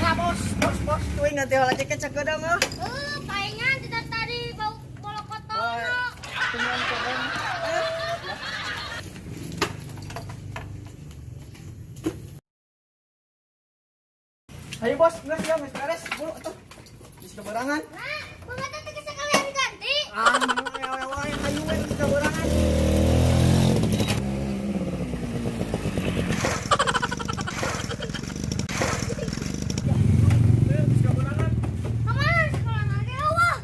Kela bos, bos, bos, tuh nanti heula jaket sakedeung ah. Palingan tidak tadi bau bolokotono. Temuan keren. Ayo bos, geus ya, geus beres, buru atuh. Geus keberangan. Nah, banget teh geus sekalian diganti. Ah, ayo, ayo, we geus keberangan. Geus keberangan. Kemana sekolah nanti Allah?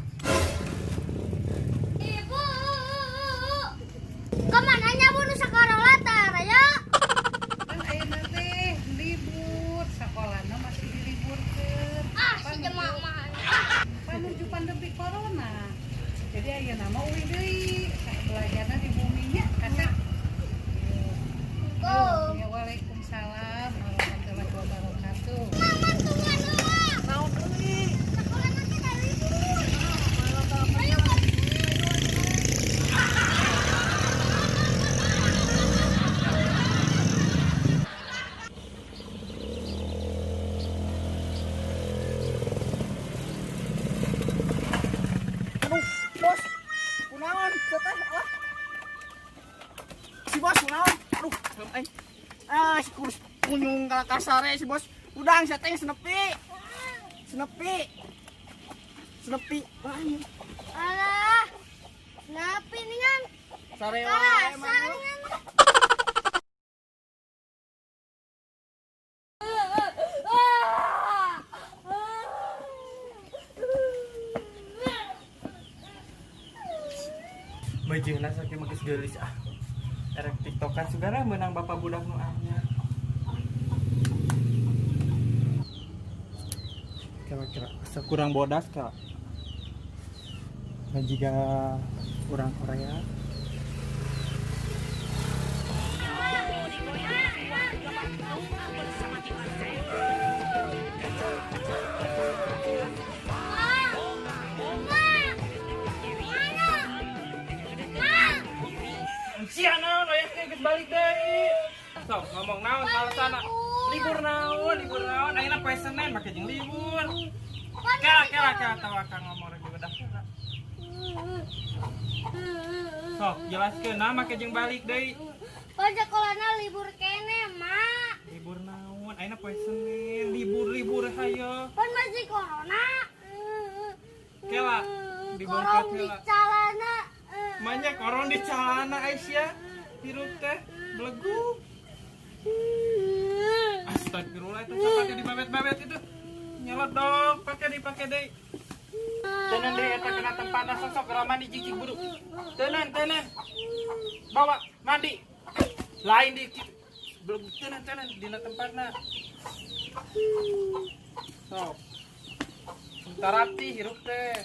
Ibu, kemana nyabu nu sekolah tara ya? Kan ayeuna teh libur, sakolana masih diliburkeun. Ah, si jemaah mah. Panuju pandemi corona. Jadi ayeuna mah uih deui, belajarna di buminya kasep. Go. Ya, waalaikumsalam warahmatullahi wabarakatuh. Mama tungguan heula. Naon deui? Sekolah nanti dah libur. Ayo, Bos. Aduh, bos. Kunaon teh ah. Si bos kunaon? Aduh, serem aing. Ah, si kurus kunyung kala kasare si bos. Udang sia teh senepi. Senepi. Senepi. Wah, ini. Alah. Napi nih kan? Sare wae Karasa mana. nih kan? Mejeuna sakieu mah geus geulis ah. Erek tiktokan sugana meunang bapak budak nu anyar. Kira-kira asa kurang bodas kira. Nah jika urang Korea. Sia naon aya teh geus balik deui. Sok ngomong naon alasana. Libur naon ayeuna poe Senin make jeung libur. Kela kela kela tawa kang ngomong rek bedah kela. Sok jelaskeun nah make jeung balik deui. Pan sekolahna libur kene, Mak. Libur naon ayeuna poe Senin, libur-libur hayo. Pan masih corona. Kela dibongkar Korong di heula. calana. Manya koron di calana Aisyah. Hirup teh beleguk. Astagfirullah itu coklatnya dibabet-babet itu. Nyelot dong, pakai dipakai deh. Tenan deh eta kena tempatna sosok geura mandi jijik buru. Tenan, tenan. Bawa mandi. Lain di beleguk tenan tenan dina tempatna. Sok. Tarapti hirup teh.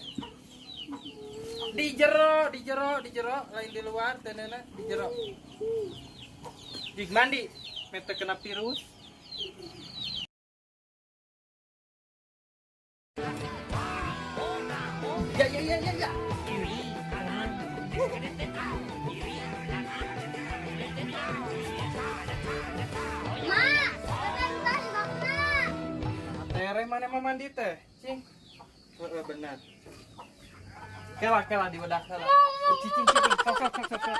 Di jero, di jero, di jero, lain di luar tenena di jero. Jik mandi, mete kena virus. Ya ya ya ya ya. Mak, bentar bakna. Tereh mana mau mandi teh? Cing. Heeh benar. Kela kela di wedah kela. Cicing cicing sok sok sok sok.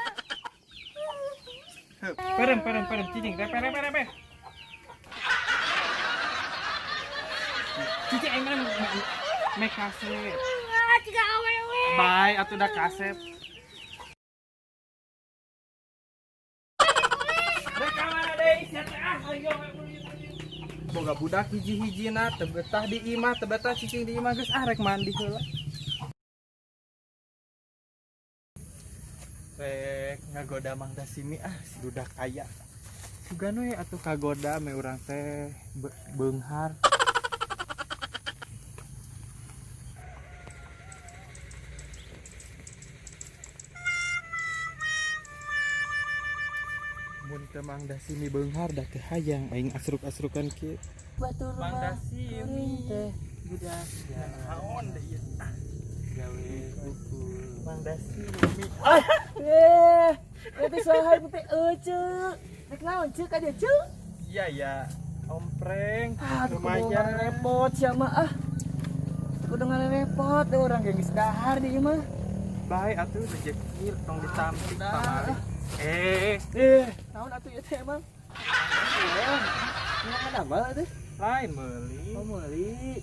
Heup, perem perem perem cicing teh perem perem perem. Cicing aing mana me kasep. Ah, tiga awewe. Bae atuh da kasep. Rek ka mana deui sia teh ah ayo. Boga budak hiji-hijina teu betah di imah, teu betah cicing di imah geus ah rek mandi heula. Rek ngagoda Mang Dasimi ah si budak kaya. Sugan we atuh kagoda me urang teh beunghar. Mun teu Mang Dasimi beunghar da teu hayang aing asruk-asrukan kieu. Batur Mang mah Dasimi teh budak naon deui ieu ah gawe buku. Mang Dasimi. Eh, itu saha ieu teh euceu. Rek naon ceu ka dieu ceu? Iya ya, Om Pre. goreng. Aduh, Lumayan. Repot sia mah ah. Kudu repot deh orang ge geus dahar di ieu mah. Bae atuh rezeki tong ditampik Dah. pamali. Naon atuh ieu teh emang? Emang ada teh? Lain meuli. Oh meuli.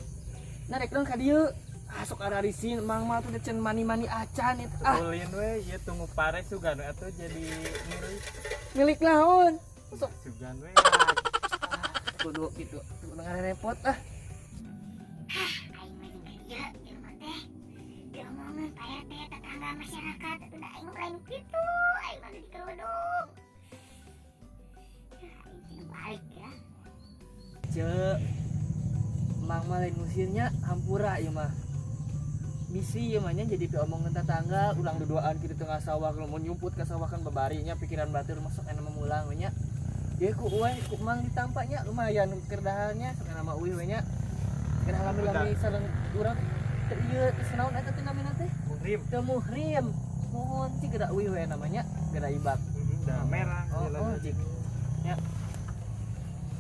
Nah rek dong ka dieu. Ah sok ararisin mang mah tuh can mani-mani acan itu. Ah, Ulin we ieu tunggu pare sugan we atuh jadi milik. Milik naon? Sok Sugan we. Kudu kitu. Kudu repot ah. Aing mah jeung ieu jelema teh. Diomongeun Pak RT tetangga masyarakat atuh da aing lain kitu, aing mah di kerudung. Ya, aing teh balik ya. Cek. Mang mah lain ngusirnya hampura ieu mah. Bisi ieu mah nya jadi piomongeun tetangga ulang duduaan kitu tengah sawah kalau mau nyumput ka sawah kan babarinya pikiran batur masuk enak mah mulang we nya. Ye ku uwe ku mang ditampaknya lumayan keur daharnya sok enak mah uih we nya. Keur lami-lami sareng urang teu ieu teu naon eta teh namina teh? Muhrim. Teu muhrim. Mohon cik geura uih we namanya geura ibak. Da merah Oh, jalan oh, aja. cik. Nya.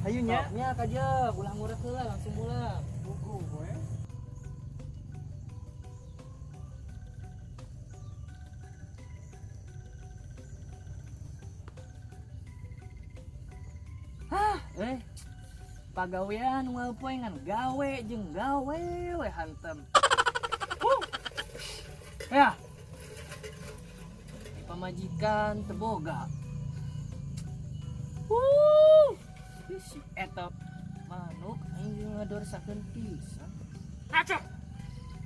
Hayu nya. Nya kajeuk ulah ngurek heula langsung mulang. Buku we. Hah, pagawean unggal poe ngan gawe jeung gawe we hantem. Huh. Ya. Pamajikan teu boga. Huh. Ih, si eta manuk aing jeung ngadorsakeun pisan. Aceh.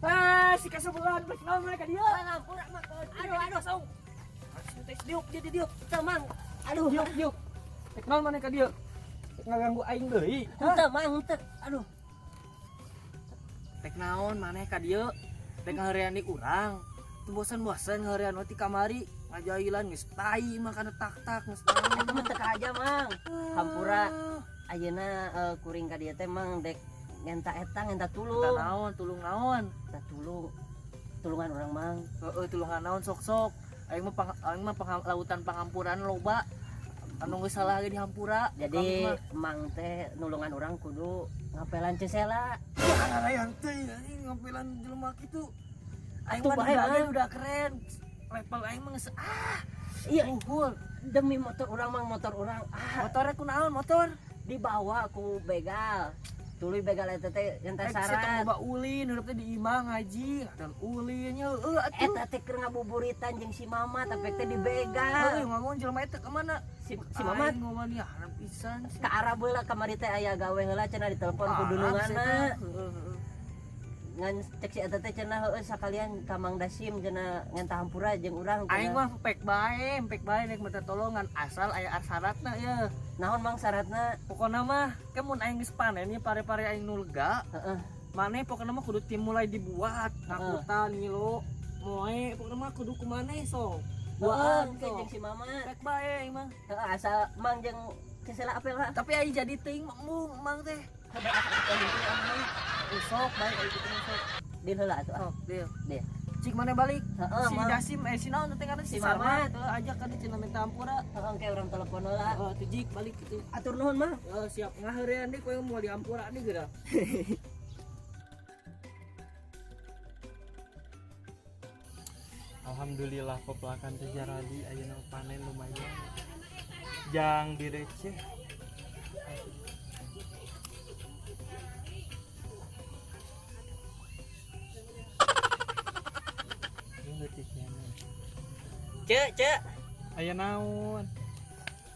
Ah, si kasebelan balik naon mereka dia. Aduh, aduh, saung. Teh diuk dia diuk. Teu mang. Aduh, Diuk diuk. Rek naon maneh ka dieu? Ngaganggu aing deui. henteu mang, henteu. Aduh, Rek naon maneh ka dieu? Rek ngaheurean di urang. Teu bosan-bosan ngaheurean we ti kamari ngajailan geus tai mah kana tak-tak geus naon. eta mah teu aja mang. Hampura ayeuna kuring ka dieu teh mang dek ngenta eta ngenta Teu tulung. naon, tulung naon. Tah tulung. Tulungan urang mang. Heeh, tulungan naon sok-sok. Aing mah aing mah lautan pangampuran loba. Anu geus salah ge dihampura. Jadi mang teh nulungan urang kudu ngapelan Cesela. Yang teh anjing ngapelan jelema kitu. Aing Atuh mah bae, di Mang. udah keren. Level aing mah geus ah Iya, unggul. demi motor urang mang, motor urang ah Motornya kunaon motor? dibawa ku begal. Tuluy begal eta teh ngenta Rek sia tong syarat. loba ulin hirup teh di imah ngaji, dan ulinnya heueuh atuh. Eta teh keur ngabuburitan jeung si Mamat tapi teh dibegal. Heueuh ngomong jelema eta ka mana? Si Mamat Aing ngomong dia harap pisan. ka Arab heula kamari teh aya gawe heula cenah ditelepon ku dununganna. Ngan cek si eta teh cenah heueuh sakalian ka Mang Dasim cenah ngenta hampura jeung urang cenah. Aing mah pek bae rek minta tolongan asal aya syaratna ye. Naon mang syaratna? Pokona mah ke mun aing geus panen ye pare-pare aing nu lega, Heeh. maneh pokona mah kudu tim mulai dibuat, ngakutan ngilo, moe pokona mah kudu ku maneh sok. Heeh, Buaan ke jeung sok. si Mamat. Pek bae aing mah. Heeh, asal mang jeung Cesela apel lah. Tapi aing jadi teuing mah embung mang teh. Sok bae kayak gitu mah, sok. Deal heula atuh ah. Sok, deal. Deal. Cik mana balik? Heeh, Si Mang. Dasim si naon teh ngaranna Si si Sarmat. Mamat. Heuh, ajak ka dieu cenah minta hampura. Heeh, engke urang telepon heula. Heeh, tuh jik balik gitu. Atur nuhun mang. Heeh, siap ngaheurean deui kowe moal dihampura deui geura. Alhamdulillah pepelakan teh jaradi ayeuna panen lumayan. Jang direceh. Ini leutik keneh. Cek, cek. Aya naon?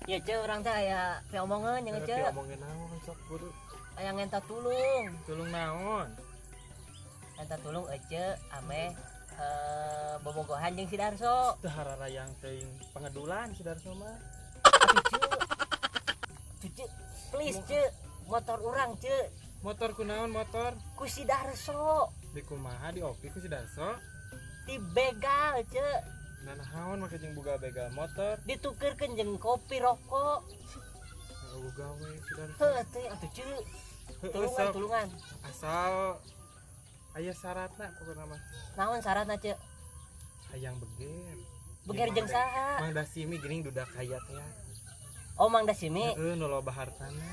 Ya cek urang teh aya piomongeun jeung Tapi cek. omongin naon sok buru. Aya ngenta tulung. Tulung naon? Ngenta tulung ece ameh bobogohan jeung si Darso. Teu hararayang teuing pangedulan si Darso mah. Atuh cek. Tuh, cek, please cek, motor urang cek Motor kunaon motor? ku si Darso Di kumaha di opi ku si Darso? dibegal cek, Nah naon make jeung boga begal motor? ditukeurkeun jeung kopi rokok. Eueuh gawe si Darso. Heuh teh atuh cek, Heueuh, tulungan sok. tulungan. Asal aya syaratna pokona mah. Naon syaratna cek? Hayang beger. Beger jeung saha? Mang Dasimi geuning dudak kaya teh. Oh Mang Dasimi. Heeh, nu loba hartana.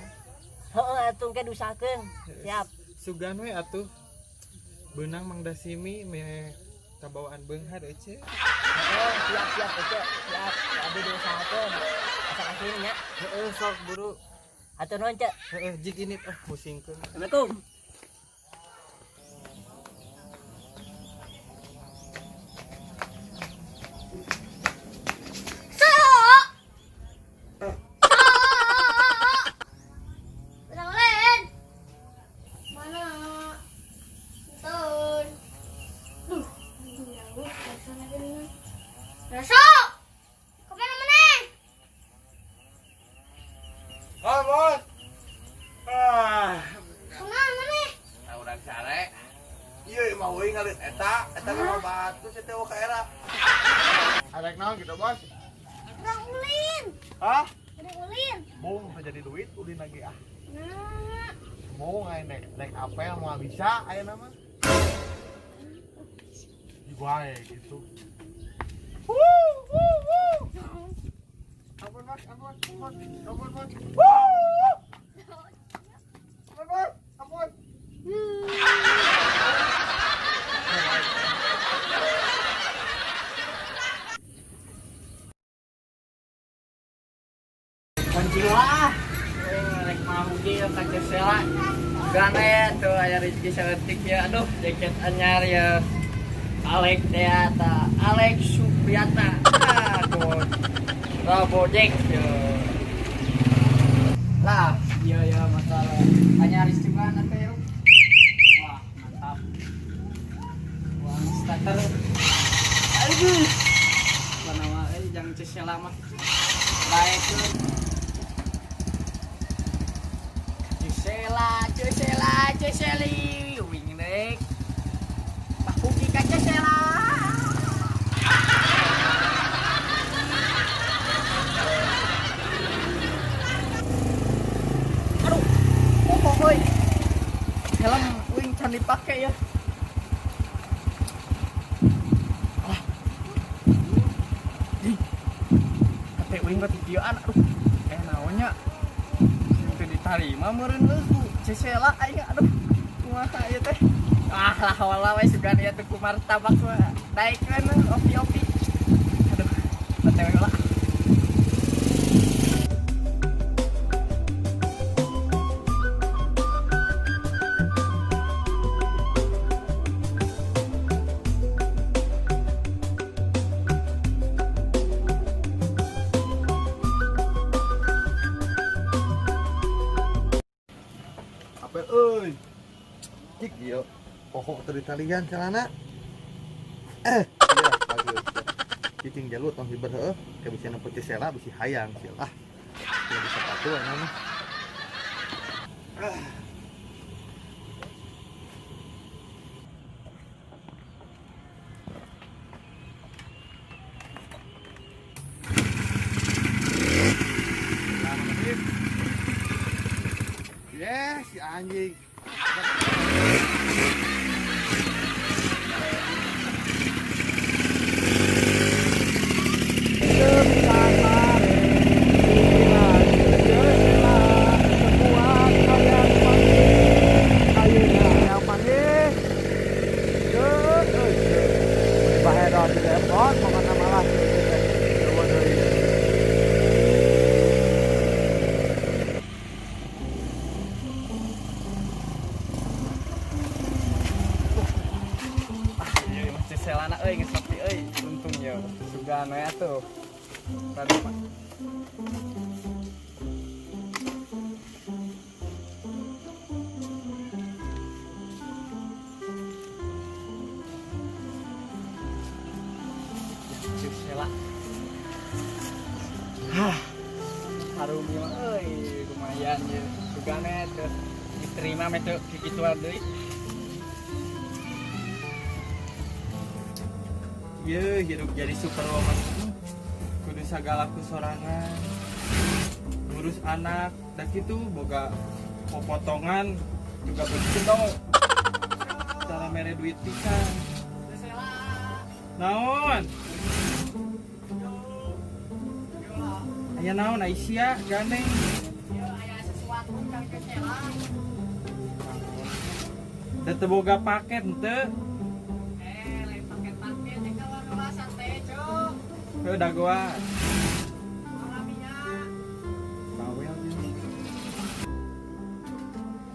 Heeh atuh engke diusahakeun. Siap. Sugan we atuh. Beunang Mang Dasimi meh kabawaan beunghar Ece. Heeh, siap siap Ece. Siap. Abdi diusahakeun. Asa kasih nya. Heeh sok buru. Hatur nuhun, Cek. Heeh jig ini ah pusingkeun. Assalamualaikum. Urang lain. Mana? Nonton. Duh, jauh sana gini. Rasuk. Kemana mana? Ah, Bos. Ah, Kemana mana? urang sare. Iya, mau euy ngalit eta, eta mah batu saya teh ka era. Arek naon gitu, Bos? Urang ulin. Hah? Urang ulin. Bung bisa jadi duit ulin lagi ah. Nah, Mau ngain rek rek apel mau bisa aya nama. Di wae gitu. Wuh, wuh, wuh. Ampun, Mas, ampun, ampun, ampun, Mas. Wuh! Ampun, Mas, ampun. Kunci lah. Rek mau ge ka Cesela. Gane tuh aya rezeki saeutik ya. Aduh, jaket anyar ya. Alex teh eta, Alex Supriyata. Aduh. Robojek ya. Lah, iya ya masalah. Anyar juga teh. Wah, mantap. Wah, starter. Aduh. Mana wae jang Cesela mah. Baik. Cesela, Cesela, Ceseli, wing rek. Pakuki ka Cesela. Aduh, oh euy. Helm wing can dipake ya. Alah. Ih. Kate wing batidioan aduh. Naonnya? Teu ditarima meureun geus ku Cesela aing aduh. Kumaha ieu teh? Ah lah wala we sugan ieu teh ku martabak mah. Daekeun opi-opi. Aduh, teh we lah. Apel euy. Cik ieu. Pokok teu ditalian celana. Iya bagus. Cicing jalu tong hiber heueuh, ke bisa nempo Cesela bisi hayang sia lah. Teu bisa sepatu aya mah. Ah. Yes, si anjing. Iya, mah Ceselana euy geus sepi euy. Untung ya sugan we atuh. Tadi mah. Cesela. Hah. Harum ieu mah euy, lumayan ya. Sugan we teu diterima mah teu kikituan deui. Ye, hidup jadi superwoman. Kudu sagala ku sorangan. Ngurus anak, dah kitu boga popotongan juga begitu dong. Cara mere duit pisan. Naon? Aya naon Aisyah gandeng. Ieu aya sesuatu kang Teu teu boga paket henteu. Eh, lain paket-paket jeung kawan santai, Cuk. Heuh dagoan. Alaminya. Bawel jeung.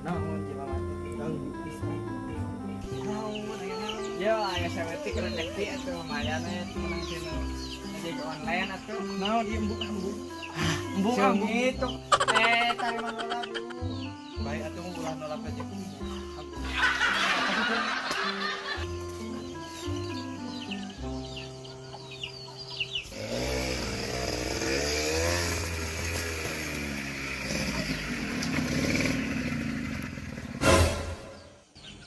Naon jelema teh ganggu pisan. Naon aya naon? Yo, aya sawetik rezeki atuh lumayan we menang tina ojek online atuh. Naon ieu embung embung. Embung embung. Sengit tuh. Eh, tarima heula bu. Baik atuh mah ulah nolak rezeki.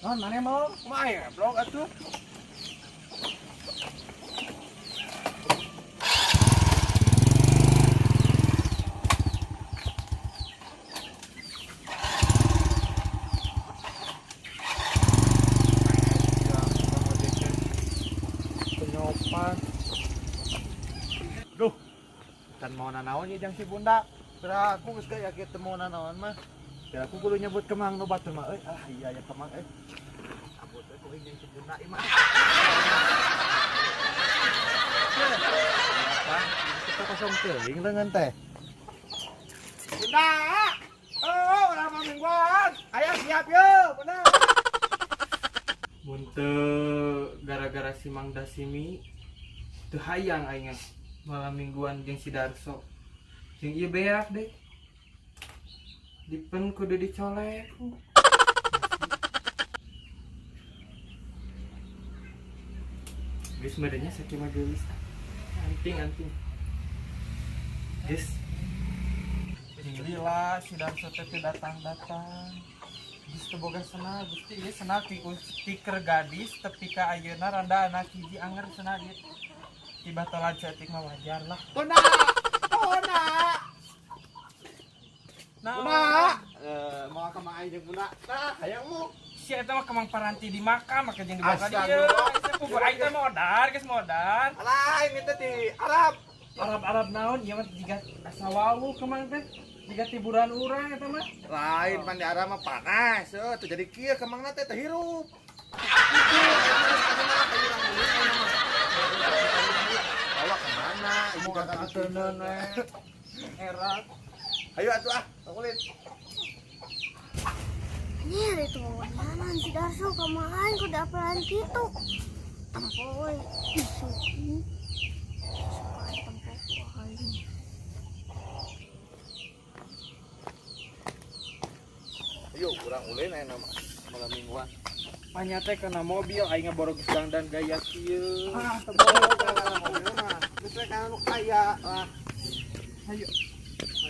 Non, mana mau? Kumaha ya, blog atuh. Penyopan. Duh. Can mau nanaon ieu jang si Bunda. Kira aku geus gaya kieu teu mau nanaon mah. Ya aku kudu nyebut kemang nu batur mah euy. Ah iya ya kemang euy. Abot euy kuing jeung si Bunda ieu mah. Apa? Kita kosong teuing leungeun teh. Bunda. Oh, urang mah mingguan. Aya siap yeuh, Bunda. Mun teu gara-gara si Mang Dasimi teu hayang aing malam mingguan jeung si Darso. Jeung ieu beak deh. Dipen kudu dicolek. Geus merenya sakieu mah geulis. Anting anting. Geus. Jeung lila si Darso teh teu datang-datang. Geus teu boga sena, Gusti ieu sena ti stiker gadis tepi ka ayeuna randa anak hiji anger sena ieu. Tiba telat cetik mah wajar lah. Bunda. Bunda. Nah, Bunda. Eh, mau ka aing jeung Bunda. Nah, hayangmu. Si eta mah kemang paranti di makam make jeung dibawa ka Astaga. dieu. Pugu aing teh modar, geus modar. Alah, ini teh di Arab. Arab-Arab naon ieu mah jiga asa wawuh kemang teh. Jiga tiburan urang eta mah. Lain pan di Arab mah panas, heuh, teu jadi kieu kemangna teh teu hirup. Gitu, tadi malah ka urang ulin ayeuna mah. Bawa kemana? Ibu kata Ateneun we. Era. Ayo atuh ah, ulin. Anjir itu nyaman si Darso kemarin kudu apalan kitu. Tempo we. Isu. Suka tempo aing. Ayo urang ulin ayeuna mah malam mingguan. Panya teh kana mobil aing ngaborog geus dangdan gaya kieu. Ah, teu bohong kana mobil mah. Geus we kana nu kaya lah. Ayo.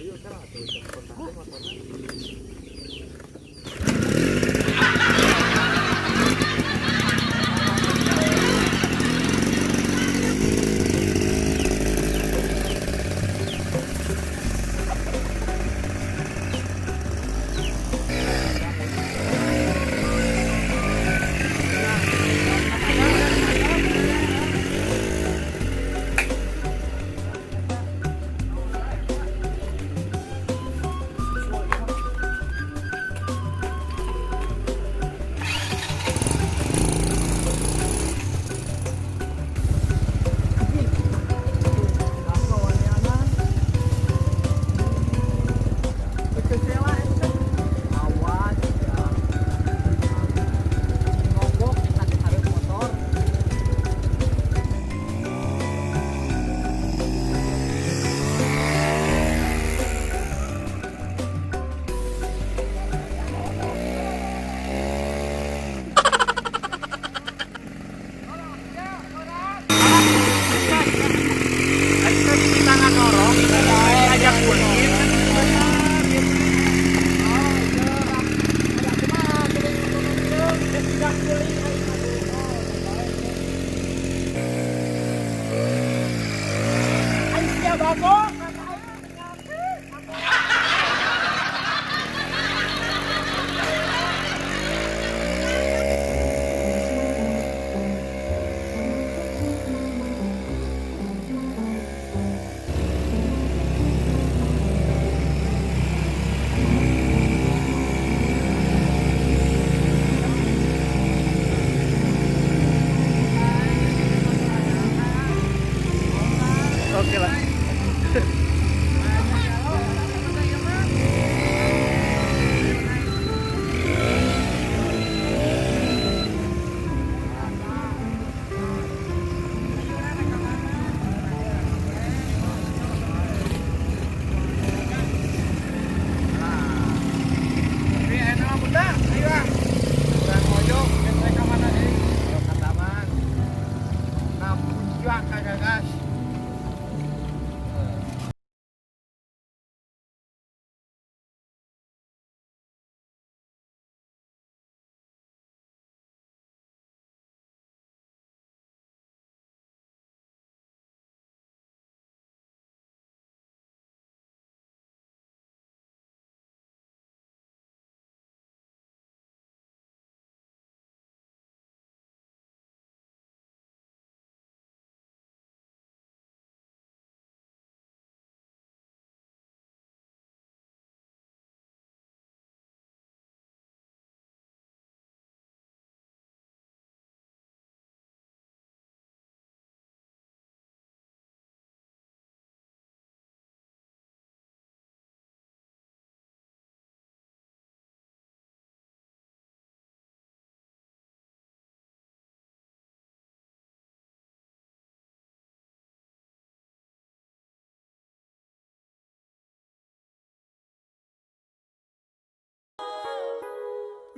Ayo teh lah tuh kontak teh motorna.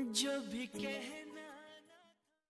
जो भी कह